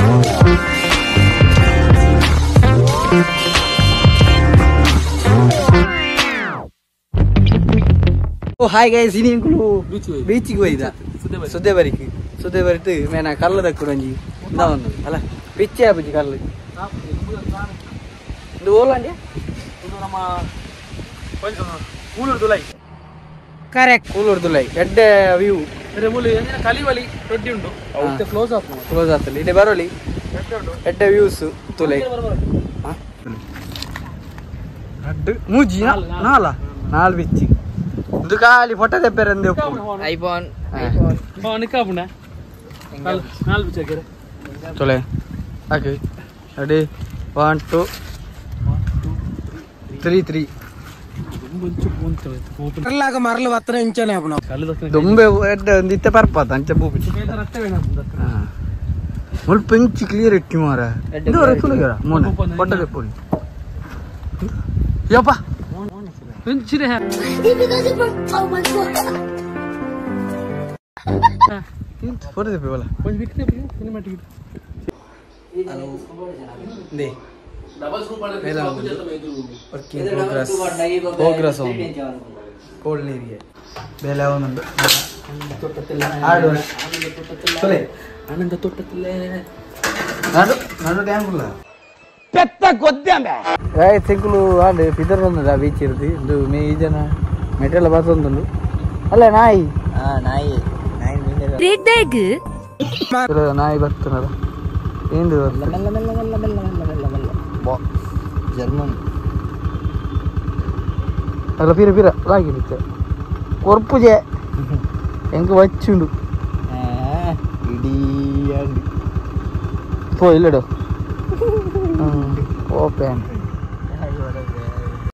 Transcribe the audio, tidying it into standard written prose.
Oh hi guys, ini engulu beach ku ಹೋಯ್ದ ಸುದ್ದೇಬರಿಗೆ ಸುದ್ದೇಬರಿಟ್ಟು ಮೇನ ಕಲ್ಲು ದಕ್ಕುರಂಜಿ ಇಂದ ಒಂದು ಅಲ್ಲ ಬಿಚ್ಚೆ ಆಪುಜಿ ಕಲ್ಲು ಇದು ಓಲಾಂಡಿ ಇದು ನಮ್ಮ ಕೂಲೂರು ದುಲೈ ಕರೆಕ್ಟ್ ಕೂಲೂರು ದುಲೈ ಎಡ್ಡೆ ವ್ಯೂ ಬೇರೆ ಮೂಲು ಎಂಜಿನ ಕಲಿವಲಿ ದೊಡ್ಡಿ ಉಂಟು ಅವತ್ತೆ ಕ್ಲೋಸ್ ಆಫ್ ಕ್ಲೋಸ್ ಆತಲ್ಲಿ ಇಡೆ ಬರೋಲಿ ಎಡ್ಡೆ ವ್ಯೂಸ್ ತುಲೈ ರಡ್ಡು ಮೂಜಿ ನಾಲ ನಾಲ್ ಬಿಚ್ಚಿ ಇದು ಖಾಲಿ ಫೋಟೋ ತೆಪ್ಪೆರಂದೆ ಐಫೋನ್ ಐಫೋನ್ ನಿಕ್ಕಾಪುಂಡ ನಾಲ್ ಬಿಚ್ಚಿ ಹಾಕಿರೆ ತೊಲೆ ಹಾಕಿ ರೆಡಿ 1 2 3 3 ಮರಲಾಗ ಮರಲು ಬತ್ತನ ಇಂಚನೆ ಆಪುನ ದುಂಬೆ ಎಡ್ಡೆ ಒಂದು ಇತ್ತೆ ಪರ್ಪಾತ ಅಂಚ ಬೂಪಿಚಿ ಮುಲ್ಪ ಇಂಚಿ ಕ್ಲಿಯರ್ ಇಟ್ಟಿ ಮಾರ ಇದು ತುಲಗಿರ ಮೋನೆ ಫೋಟೋ ತೆಪ್ಪುನಿ ಯಪ್ಪ ಇಂಚಿನೆ Oh my God. Photo ತೆಪ್ಪಿ ಬಲ ಒಂಜಿ ಬಿಕ್ ತೆಪ್ಪಿ cinematic hello they working progress progress on cold area ಬೇಲೆ ಅವನುಂಡು ಆಡು ತೊಲೆ ಆನಂದ ತೋಟದಲ್ಲೇ ನಡು ನಡು ಡ್ಯಾಮ್ ಉಲ್ಲ ಪೆತ್ತ ಗೊದ್ದಾಂಬೆ ಏ ತಿಂಗಳು ಆಂಡ್ ಪಿದರ್ ಬಂದದ ಬೀಚ್ ಇರ್ದು ಇದು ಮೇ ಈ ಜನ ಮೆಟೆಲ್ಲ ಬತ್ತೊಂದುಂಡು ಅಲ್ಲ ನಾಯಿ ನಾಯಿ ನಾಯಿ ನಾಯಿ ಬರ್ತನದ ಏನು ಮೆಲ್ಲ ಮೆಲ್ಲ ಮೆಲ್ಲ ಮೆಲ್ಲ ಮೆಲ್ಲ ಮೆಲ್ಲ ಮೆಲ್ಲ ಬಾ ಜರ್ಮನ್ ಅಲ್ಲ ಪಿರ ಪಿರ ಲಾಗಿ ಬಿಚ್ಚ ಕೊರ್ಪುಜೆ ಎಂಕ್ ವಚ್ಚುಂಡು ಇಡೀ ಪೋ ಇಲ್ಲಡು ಓಪನ್